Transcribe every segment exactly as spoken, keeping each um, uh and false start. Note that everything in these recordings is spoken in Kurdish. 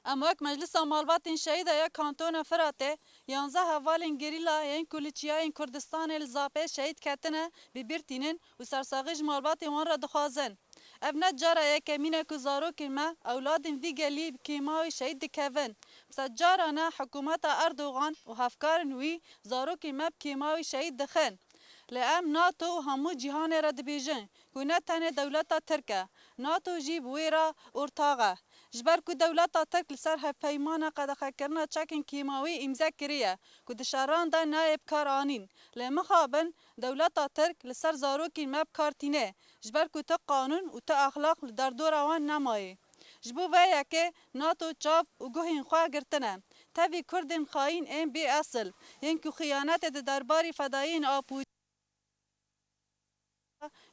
Em wek Meclisa Malbatên Şehîda ya Kantona Firatê, yanzdeh hevalên gerîla yên ku li çiyayên Kurdistanê li Zapê şehîd ketine, bi bîr tînin û sersaxî ji malbatên wan re dixwazin. Ev ne cara yekemîn e ku zarokên me, ewladên vî gelî bi kêmawî şehîd dikevin. Bi sed caran e hikûmeta Erdogan û hevkarên wî zarokên me bi kêmawî şehîd dixin. Lê em NATO û hemû cîhanê re dibêjin ku ne tenê dewleta Tirk e, NATO jî bi wê re ortax e. Ji ber ku dewleta Tirk li ser hevpeymana qedexekirina çekên kîmawî îmze kiriye ku di şeran de nayê bi kar anîn. Lê mixabin dewleta Tirk li ser zarokên me bi kar tîne, ji ber ku ti qanûn û ti exlaq li derdora wan nemaye. Ji bo vê yekê NATO çav û guhên xwe girtine. Tevî Kurdên xayîn ên bê esil, yên ku xiyanetê di derbarî fedayiyên Apûrî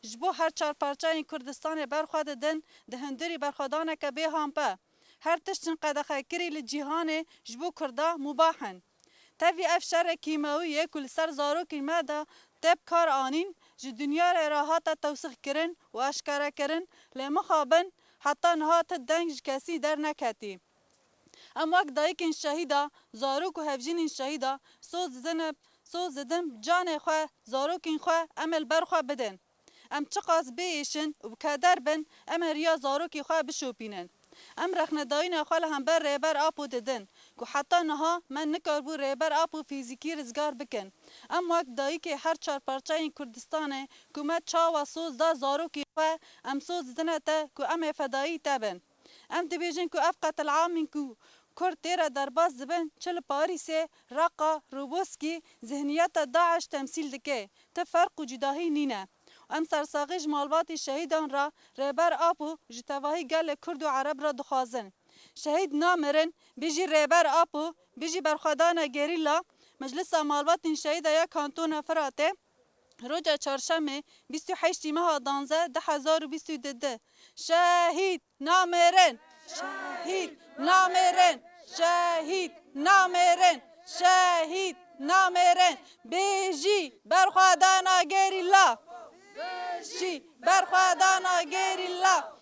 ji bo her çar parçeyên Kurdistanê ber xwe didin, di hundirî berxwedaneke bê hampe. Her tiştên qedexekirî li cîhanê ji bo Kurda mubah in. Tevî ev şerê kîmewî yê ku li ser zarokên me de tê bi kar anîn, ji dinya re re hate tewsîxkirin û eşkerekirin, lê mixabin heta niha ti deng ji kesî derneketî. Em wek dayikên şehîda, zarok û hevjînên şehîda soz didin, soz didin bi canê xwe, zarokên xwe em ê li ber xwe bidin. Em çiqas biêşin û bi keder bin, em ê riya zarokê xwe bişopînin. Em rexnedayîna xwe li hember Rêber Apo didin ku heta niha me nikaribû Rêber Apo fîzîkî rizgar bikin. Em wek dayikê her çar parçeyên Kurdistanê ku me çawa soz da zarokê xwe, em soz didine te ku em ê fedayî te bin. Em dibêjin ku ev qetilamên ku Kurd tê re derbas dibin, çi li Parîsê, Reqa, Roboskî, zihniyeta DAIŞ temsîl dike, ti ferq û cudahî nîne. Em sersaxî ji malbatê şehîdan re Rêber Apo ji tevahî gelê Kurd û Ereb re dixwazin. Şehîd namirin, bijî Rêber Apo, bijî berxwedana gerîla. Meclisa Malbatên Şehîda ya Kantona Firatê, roja çarşemê, bîst û heştê meha danzeh, du hezar û bîst û du. Şehîd namirin! Şehîd namirin! Şehîd namirin! Şehîd namirin! Bijî berxwedana gerîla! Bijî berxwedana gerîla!